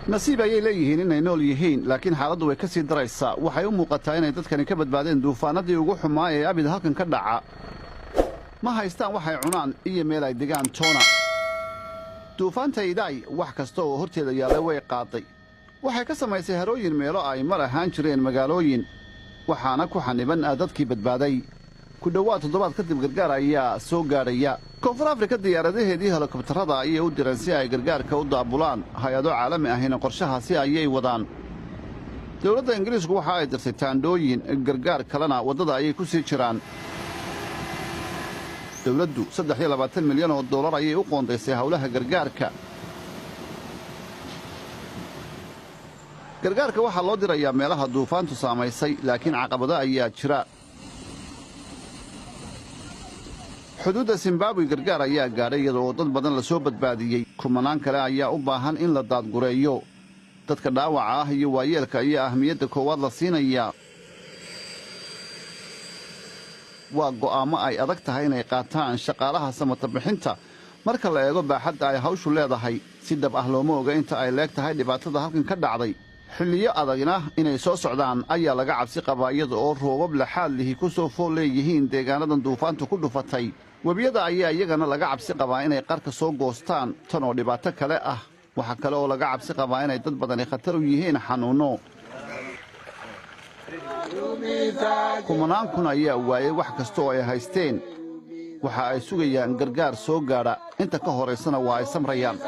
Nasiib ayay leeyihiin inay nool yihiin, laakiin xaaladdu way ka sii daraysaa. Waxay u muuqataa inay dadkani ka badbaadeen duufaanadii ugu xumaa ee abid halkan ka dhaca. Ma haystaan waxay cunaan iyo meel ay degaan toona. Duufaanta Idaay wax kasta oo horteeda yaallay way qaaday. Waxay ka samaysay harooyin meelo ay mar ahaan jireen magaalooyin, waxaana ku xaniban dadkii badbaaday. Ku dhowaad toddobaad kadib gargaar ayaa soo gaadhaya. Koonfur Afrika diyaaradaheedii helikobtarada ayay u direen si ay gargaarka u daabulaan. Hay-ado caalami ahina qorshahaasi ayay wadaan. Dowladda Ingiriisku waxa ay dirtay taandhooyin, gargaar kalena waddada ayay ku sii jiraan. Dowladdu 23 milyan oo dollar ayay u qoondaysay howlaha gargaarka. Gargaarka waxaa loo dirayaa meelaha duufaantu saamaysay, laakiin caqabado ayaa jira. Xuduudda Zimbabwe gargaar ayaa gaadhay, iyada oo dad badan la soo badbaadiyey. Kumanaan kale ayaa u baahan in la daadgureeyo. Dadka dhaawaca ah iyo waayeelka ayaa ahmiyadda koowaad la siinayaa. Waa go'aammo ay adag tahay inay qaataan shaqaalaha samata bixinta marka la eego baaxadda ay hawshu leedahay. Si dhab ah looma oga inta ay leeg tahay dhibaatada halkan ka dhacday. Xilliyo adagna inay soo socdaan ayaa laga cabsi qabaa, iyada oo roobab laxaad lihi ku soo fool leeyihiin deegaanadan duufaantu ku dhufatay. Webiyada ayaa iyagana laga cabsi qabaa inay qarka soo goostaan, tan oo dhibaato kale ah. Waxaa kale oo laga cabsi qabaa inay dad badani khatar u yihiin xanuunno. Kumanaan kun ayaa waayey wax kasta oo ay haysteen. Waxa ay sugayaan gargaar soo gaadha, inta ka horaysana waa ay samrayaan.